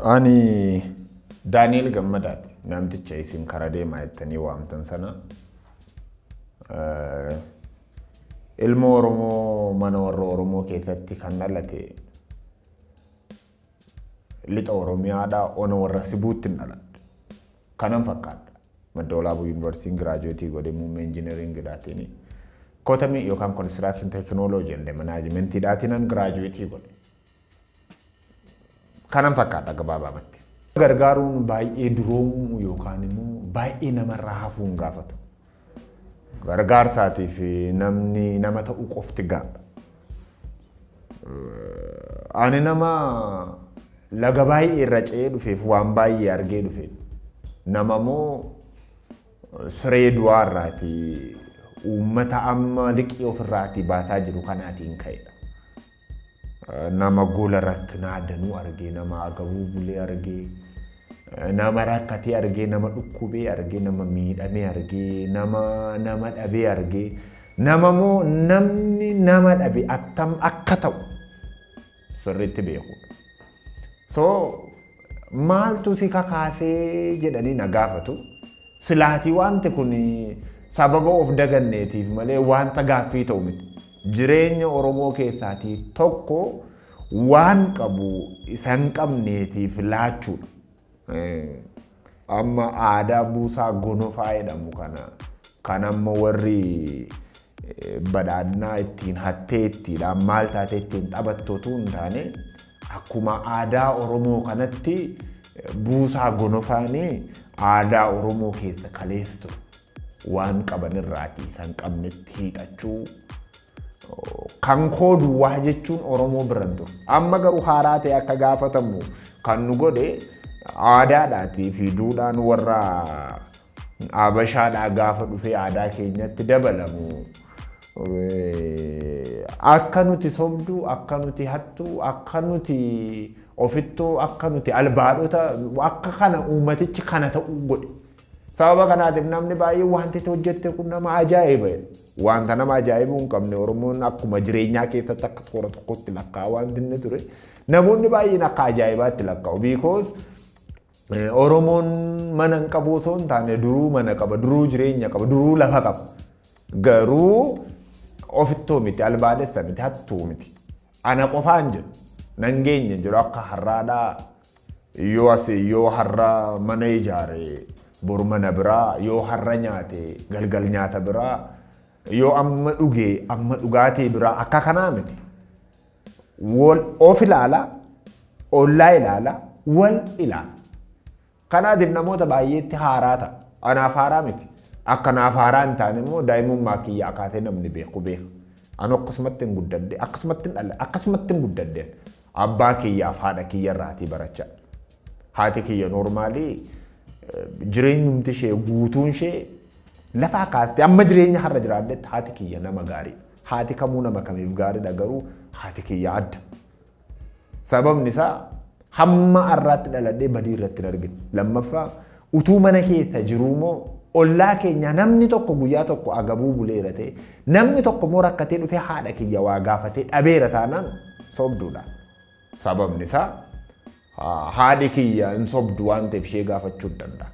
Ani Daani'el Gammadaati. Namticha isin karaa deemaa jettanii waamtan sana. Ilma Oromoo mana warra Oromoo keessatti kan dhalate lixa Oromiyaadhaa ona warra Sibuutti hin dhaladhe. Kanan fakkaadha. Madda Walaabuu Yuunivarsiitiin giraajuweetii godhee muummee injineeringiidhaatiin kootamii yookaan konistiraakshon teekinooloojii and manaajimentiidhaatiin giraajuweetii godhe. Kanan fakkaadha gabaabamatti. Gargaaruun baay'ee duroomuu yookaan immoo baay'ee namarraa hafuu hin gaafatu. Gargaarsaatiif namni nama ta'uu qofti gaadha. Ani nama laga baay'ee irra ce'ee dhufeef waan baay'ee argee dhufe. Nama immoo siree du'aa irraatii uummata amma liqii ofirraatii baasaa jiru kanaatiin ka'edha. Nama gola rakkinaa danuu argee, nama agabuu bulee argee, nama rakkatee argee, nama dhukkubee argee, nama miidhamee argee, nama dhabee argee, nama immoo namni nama dhabe attam akka ta'u sirriitti beekudha. So maaltu si kakaasee jedhanii na gaafatu. Silaatii wanti kun sababa of daganneetiif malee wanta gaaffii ta'u miti. Jireenya Oromoo keessaatii tokko waan qabu isa hin qabneetiif laachuudha. Amma aadaa buusaa gonofaa jedhamu kana kan amma warri badhaadhinaa ittiin hattee ittiidhaan maal taatee ittiin taphattu hin taane akkuma aadaa Oromoo kanatti buusaa gonofaanii aadaa Oromoo keessa kaleessu waan qaban irraatii isa hin qabnetti hiixachuu kan koo duwwaa jechuun Oromoo bira hin ture. Amma garuu haaraa ta'e akka gaafatamu kan nu godhe aadaadhaatii fi duudhaan warra Abashaadhaa gaafa dhufee aadaa keenyatti dabalamu. Akka nuti sobdu, akka nuti hattu, akka nuti ofittoo, akka nuti albaadhota, akka kana uummatichi kana ta'uu godhe. Sababa kanaatiif namni baay'ee wanti itti hojjette kun nama ajaa'iba. Wanta nama ajaa'ibuu hin qabne Oromoon akkuma jireenyaa keessatti akka toora tokkotti lakkaa'aa wanti inni ture. Namoonni baay'een akka ajaa'ibaatti lakkaa'u. Because Oromoon mana hin qabu osoo hin taane duruu mana qaba, duruu jireenya qaba, duruu lafa qaba. Garuu ofittoo miti, albaadhessa miti, hattuu miti. Ana qofaan jedhu, nan geenye jedhu akka har'aadhaa yoo as yoo har'a mana ijaare boru mana biraa, yoo har'a nyaate galgal nyaata biraa, yoo amma dhuge amma dhugaatii biraa akka kanaa miti. Wal of ilaala, ollaa ilaala, wal ilaala. Kanaatiif namoota baay'eetti haaraa ta'a. Anaaf haaraa miti. Akka naaf haaraa hin taane immoo daa'imummaa kiyya akaatee namni beeku beeka. Ani akkasumatti hin guddadde, akkasumatti hin dhalle, akkasumatti hin guddadde. Abbaa kiyyaaf haadha kiyya irraatii barachaa. Haati kiyya noormaalii jireenyumti ishee guutuun ishee lafaa kaastee amma jireenya har'a jiraaddetti haati kiyya nama gaarii. Haati kamuu nama kamiif gaariidha garuu haati kiyya adda. Sababni isaa hamma har'aatti dhaladhee badii irratti hin argine. Lammaffaa utuu mana keessa jiruu immoo ollaa keenya namni tokko guyyaa tokko agabuu buleera ta'e namni tokko immoo rakkatee dhufee haadha kiyya waa gaafatee dhabeera taanaan sobduudha. Sababni isaa haadhi kiyya hin sobdu waan ta'eef ishee gaafachuu hin danda'a.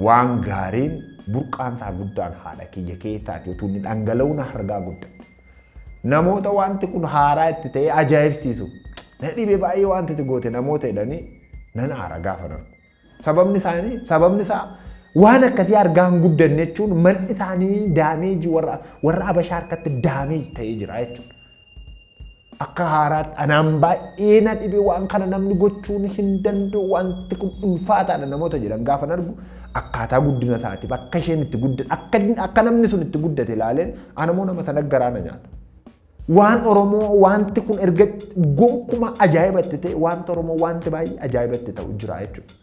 Waan gaariin burqaan isaa guddaan haadha kiyya keessaati utuu inni dhangala'uun argaa guddadhe. Namoota wanti kun haaraa itti ta'ee ajaa'ibsiisu. Na dhibee baay'ee wanti itti goote namoota jedhanii nan aara gaafa argu. Sababni isaa waan akkasii argaa hin guddanne jechuun manni isaanii daameejii warra Abashaa harkatti daameeji ta'ee jira jechuudha. Akka haaraatti anaan baay'ee na dhibee waan kana namni gochuun hin danda'u wanti kun ulfaataadha namoota jedhan gaafa argu akkaataa guddina isaatiif akka isheen itti guddate akka namni sun itti guddate ilaaleen anamoo nama sana garaa na nyaata. Waan Oromoo wanti kun erga gonkumaa ajaa'ibatti ta'e wanta Oromoo wanti baay'ee ajaa'ibatti ta'u jira jechuudha.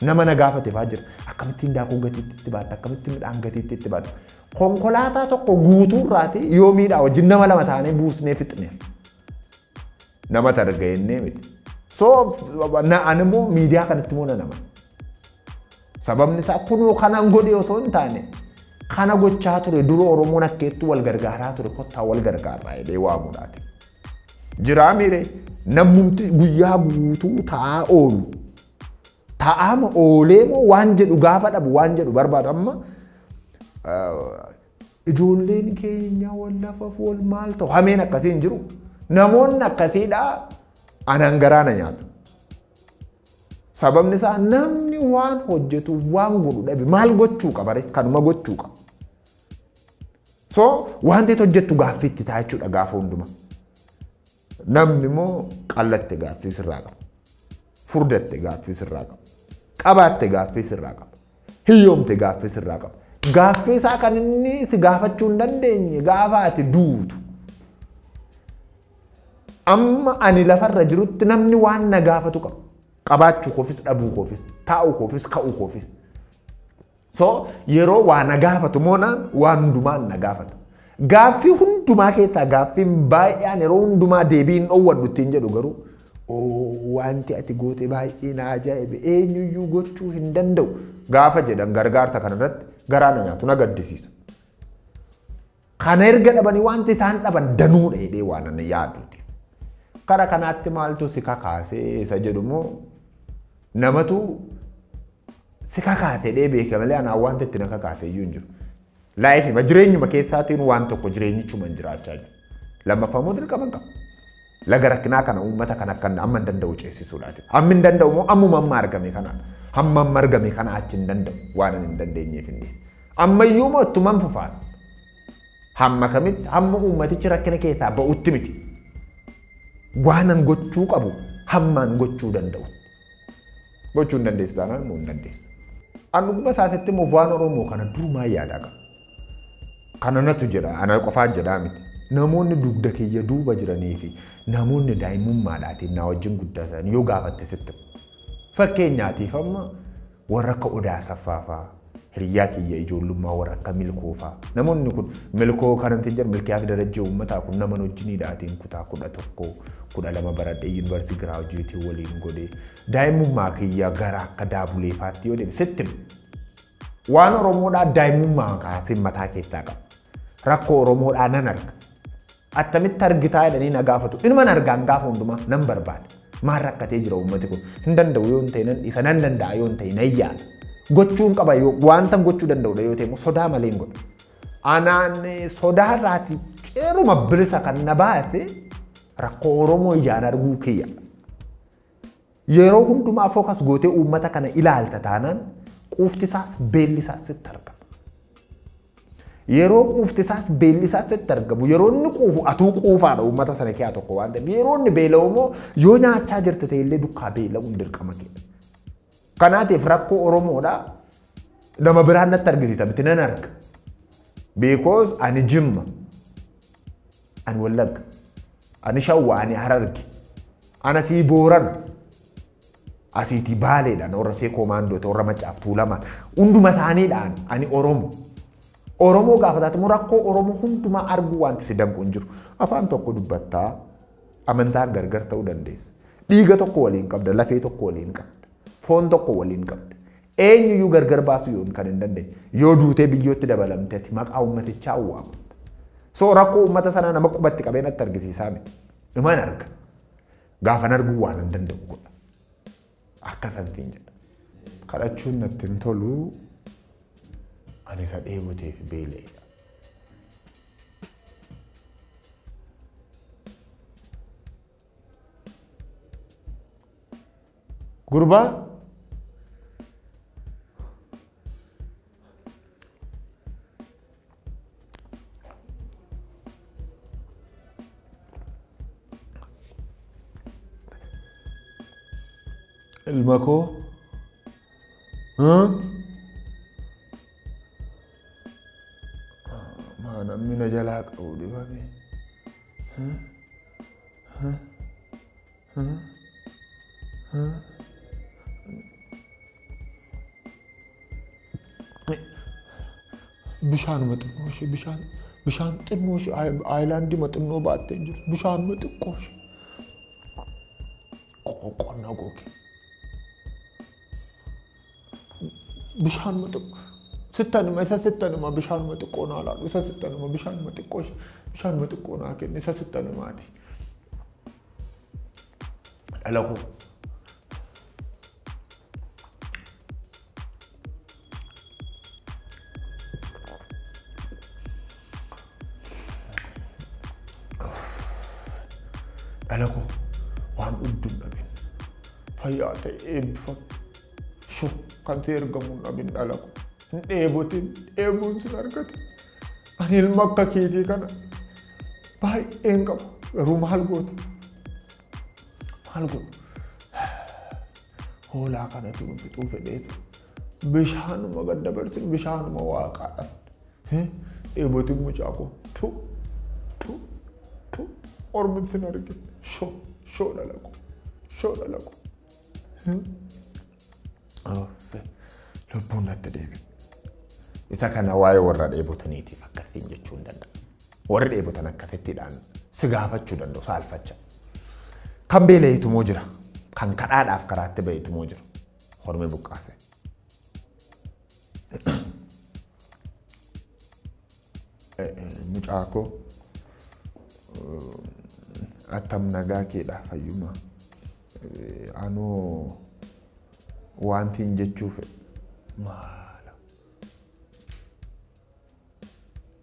Nama na gaafate fa'aa jira. Akkamittiin daakuu gatiitti itti baatta? Akkamittiin midhaan gatiitti itti baatta? Konkolaataa tokko guutuurraati yoo miidhaa wajjin nama lama taanee buusnee fixneef. Nama targa'ennee miti. So ani immoo miidiyaa kanatti immoo na nama. Sababni isaa kunoo kanan godhe osoo hin taane kana gochaa ture dura Oromoon akkeettuu wal gargaaraa ture kottaa wal gargaaraa jedhee waamuudhaati. Jiraa miire namumti guyyaa guutuu taa'aa oolu Taa'ama oolee moo waan jedhu gaafa dhabu waan jedhu barbaadu amma ijoolleen keenya wal lafa wal maal ta'u hameen akkasii hin jiru. Namoonni akkasiidhaa anaan garaa na nyaatu. Sababni isaa namni waan hojjetu waan godhu dhabe maal gochuu qaba ree kanuma gochuu qaba. So wanti hojjettu gaaffii itti ta'a jechuudha gaafa hundumaa. Namni immoo qallatte gaaffii sirraa qaba. Furdatte gaaffii sirraa qaba. Qabaatte gaaffii sirraa qaba. Hiyyoomte gaaffii sirraa qaba. Gaaffii isaa kan inni si gaafachuu hin dandeenye gaafa ati duutu. Amma ani lafarra jirutti namni waan na gaafatu qaba. Qabaachuu koofis dhabuu koofis taa'uu koofis ka'uu koofis. So yeroo waa na gaafatu moonaan waan hundumaan na gaafata. Gaaffii hundumaa keessaa gaaffiin baay'een yeroo hundumaa deebii hin dhoowwadhu ittiin jedhu garuu wanti ati goote baay'ee na ajaa'ibe eenyuyyuu gochuu hin danda'u gaafa jedhan gargaarsa kanarratti garaa na nyaatu na gaddisiisa. Kana erga dhabanii wanti isaan dhaban danuudha jedhee waan ani yaaduuti. Kara kanaatti maaltu si kakaasee isa jedhu immoo namatu si kakaase jedhee beeka malee anaan wanta itti na kakaase iyyuu hin jiru. Laayifima jireenyuma keessaatiin waan tokko jireenyichuma hin jiraachaa jiru. Lammaffaa immoo dirqama hin qabu. Laga rakkinaa kana uummata kana akka amma hin danda'u ceesisuudhaati. Hammi hin danda'u immoo ammuma amma argame kana. Hamma amma argame kana achi hin danda'u waan ani hin dandeenyeef hin dhiisu. Ammayyuu immoo ittuman fufaan. Hamma kamitti hamma uummatichi rakkina keessaa ba'utti miti. Waanan gochuu qabu hammaan gochuu danda'u. Gochuu hin dandeessu taanaan immoo hin dandeessu. An dhuguma isaatitti immoo waan Oromoo kana durumaa yaadaa qaba. Kana natu jedha ana qofaan jedhaa miti. Namoonni dugda kiyya duuba jiranii fi namoonni daa'imummaadhaatiin na wajjin guddatan yoo gaafatte sitti. Fakkeenyaatiif amma warra akka Odaa Saffaafaa, hiriyyaa kiyya ijoollummaa warra akka Milkoofaa. Namoonni kun Milkoo kanatti hin jedhu Milkiyaas Darajjee uummataa kun nama wajjiniidhaatiin kutaa 11, 12 baradhee yuunivarsiitii giraajuweetii waliin godhee daa'imummaa kiyya gara akka Daabuleefaatti yoo deeme sitti. Waan Oromoodhaa daa'imummaa kaasee mataa keessaa qaba. Rakkoo Oromoodhaa nan arga. Attamitti argitaa jedhanii na gaafatu. Inuma argaan gaafa hundumaa nan barbaada. Maal rakkatee jira uummati kun? Hin danda'u yoo hin ta'e nan dhiisa, nan danda'a yoo hin ta'e nan yaala. Gochuun qaba yoo wanta gochuu danda'udha yoo ta'e immoo sodaa malee hin godhu. Anaan sodaarraati ceeruma bilisa kan na baase rakkoo Oromoo ijaan arguu kiyya. Yeroo hundumaa fookas gootee uummata kana ilaalta taanaan quufti isaas beelli isaas sitti argama. Yeroo quufti isaas beelli isaas sitti argamu yeroo inni quufu atuu quufaadha uummata sana keessaa tokko waan ta'eef yeroo inni beela'u immoo yoo nyaachaa jirte ta'e illee dukkaa beela'uun dirqama keedha. Kanaatiif rakkoo Oromoodhaa nama biraan natti argisiisa miti nan arga. Because ani Jimma, ani Wallagga, ani Shawwa, ani Hararge, ani asii Boorana, asiitii Baaleedhaan warra see koomaandoota warra Macaaf Tuulamaa hunduma isaaniidhaan ani Oromo. Oromoo gaafa taate immoo rakkoo Oromoo hundumaa arguu wanti si danqu hin jiru. Afaan tokko dubbattaa amantaan gargar ta'uu dandeessa. Dhiiga tokko waliin qabda, lafee tokko waliin qabda, foon tokko waliin qabda. Eenyuyyuu gargar baasuu yoo kan hin dandeenye. Yoo duutee biyyootti dabalamteeti maqaa uummatichaa waamta. So rakkoo uummata sanaa nama qubatti qabee natti argisiisaa miti. Imaan arga. Gaafan arguu waan hin danda'u godha. Akka santiin jedha. Kadhachuun natti hin tolu. Ani isa dheeboteef beela'edha. Gurbaa ilma koo namni na jalaa qabu dhibame. Bishaanuma xinnoo ishee bishaan xinnoo ishee aayilaandii xinnoo baattee hin jirtu bishaanuma xiqqoo ishee. Qonna goge. Bishaanuma xiqqoo. Sittanuma isa sittanuma bishaanuma xiqqoo naa laadhu isa sittanuma bishaanuma xiqqoo bishaanuma xiqqoo naa kenni isa sittanumaati. Dhala koo. Dhala koo waan dhugdu hin dhabin. Fayyaa ta'e eebbifame. Shoo kan ta'e ergamuu hin dhabin dhala koo. Hin dheebotin dheebuun sin argate. Ani ilma akka keetii kana baay'een qaba. Garuu maal goota? Maal godhu? Hoolaa kanatu nu fixuu fedheetu. Bishaanuma gad dabarsinu bishaanuma waaqaadhaan. Dheebotiin mucaa koo tu tu tu ormitti hin argine. Shoo shoo dhala koo shoo dhala koo. Lubbuun natti deebi'e. Isa kana waa'ee warra dheebotaniitiif akkasiin jechuu hin danda'a. Warri dheebotan akkasittiidhaan si gaafachuu danda'u saalfacha. Kan beela'eetu moo jira? Kan kadhaadhaaf karaatti ba'eetu moo jira? Hormi buqqaase. Mucaa koo attam nagaa keedhaa fayyuma. Anoo waan siin jechuu fedhe maala.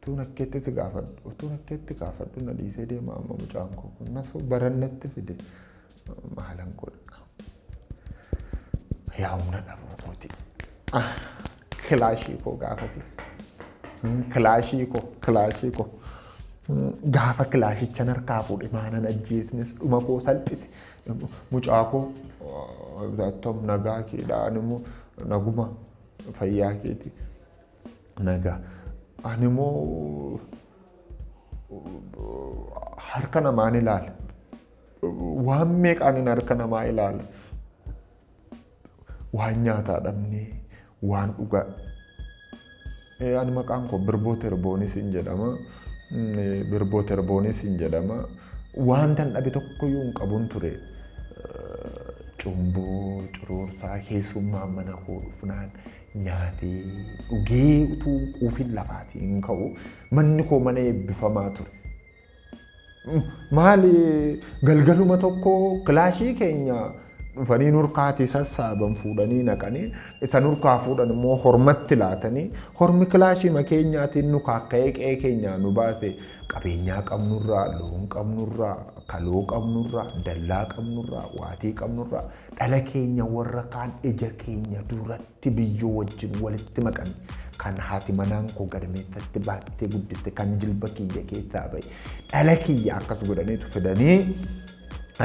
Utuun akkeetti si gaafadhu, utuun akkeetti gaafadhu na dhiisee deema amma mucaan koo kun nasoo barannatti fide maalan godha. Yaa humna dhabuu kooti. Kilaashii koo gaafasi. Kilaashii koo, kilaashii koo. Gaafa kilaashicha harkaa fuudhe maanan ajjeesnes dhuma koo salphise. Mucaa koo attam nagaa keedhaa ani immoo naguma fayyaa keeti. Nagaa. Ani immoo harka namaan ilaala. Waan meeqaan harka namaa ilaala. Waan nyaataa dhabnee, waan dhugaa. Ani maqaan koo Birboo Terboonis hin jedhama. Birboo Terboonis hin jedhama. Wanta hin dhabe tokkoyyuu hin qabun ture. Cumboo, curuursaa, keessummaan mana koo dhufnaan nyaatee dhugee utuu quufin lafaatiin hin ka'u manni koo mana eebbifamaa ture. Maali galgaluma tokko kilaashii keenya dhufanii nurkaatii sassaaban fuudhanii naqanii isa nurkaa fuudhan immoo hormatti laatanii hormi kilaashii keenyaatiin nu kaakka'ee qe'ee keenyaa nu baase qabeenyaa qabnurraa, loon qabnurraa, kaloo qabnurraa, dallaa qabnurraa, waatii qabnurraa dhala keenya warra kaan ija keenya duratti biyyoo wajjin walitti maqanii kan haati manaan koo gadameessatti baattee guddiste kan jilba kiyya keessaa ba'e dhala kiyya akkas godhaniitu fidanii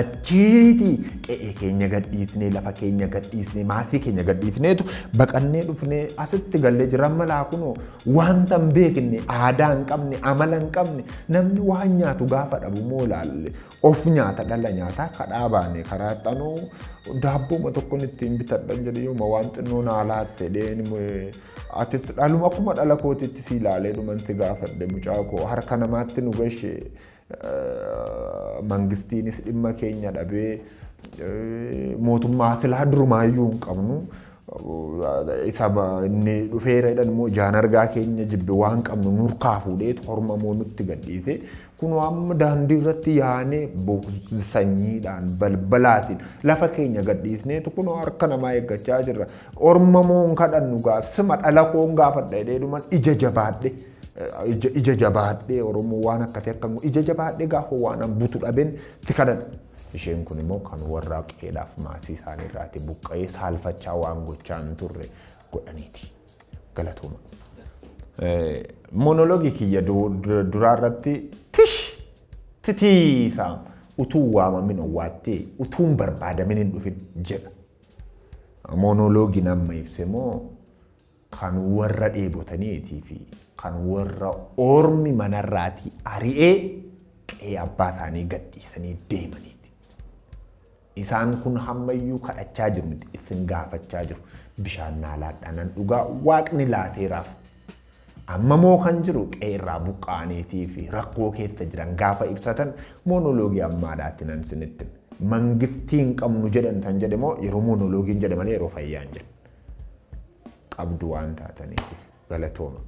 achiiti qe'ee keenya gadhiisnee lafa keenya gadhiisnee maatii keenya gadhiisneetu baqannee dhufnee asitti gallee jira malaa kunoo wanta hin beekne aadaa hin qabne amala hin qabne namni waan nyaatu gaafa dhabu moo laalle of nyaata dhala nyaataa kadhaa baane karaa xanoo daabbooma tokkoon ittiin bitadhan jedhe yooma waan xinnoo naa laatte dheen atis dhaluma akkuma dhala kootitti si ilaalee dhuman si gaafadhe mucaa koo harka namaatti nu gashe mangistiinis dhimma keenya dhabee mootummaa silaa durumaayyuu hin qabnu. Isa inni dhufeera jedhan immoo ijaan argaa keenya jibbe waan qabnu nurkaa fuudheetu horma moo nutti gadhiise. Kunoo amma daandii irratti yaanee sanyiidhaan balbalaatiin lafa keenya gadhiisneetu kunoo harka namaa eeggachaa jirra. Orma moo hin kadhannu gaa sima dhala koon gaafadha jedhee dhuman ija jabaadhe. Ija jabaadhee Oromoo waan akkasii akka ija jabaadhee gaafa waan butu dhabeen itti kadhadha. Isheen kun immoo kan warra qe'eedhaaf maatii isaanii irraati buqqa'ee saalfachaa waan gochaa hin turre godhaniiti. Galatooma. Monoloogii kiyya duraa irratti tish titiisaa utuu waamamin owwaattee utuu hin barbaadamin hin dhufin jedha. Monoloogiin amma ibse immoo kan warra dheebotaniitii fi kan warra ormi manarraatii ari'ee qe'ee abbaa isaanii gadhiisanii deemaniiti. Isaan kun hammayyuu kadhachaa jiru miti isin gaafachaa jiru. Bishaan naa laadhaa nan dhugaa waaqni laateeraaf. Amma moo kan jiru qe'ee irraa buqqa'aniitii fi rakkoo keessa jiran gaafa ibsatan monoloogii ammaadhaatti nan isinitti hima. Mangistii hin qabnu jedhan san jedhe moo yeroo monoloogiin jedhe malee yeroo fayyaa hin jedhu. Qabdu waan taataniif galatooma.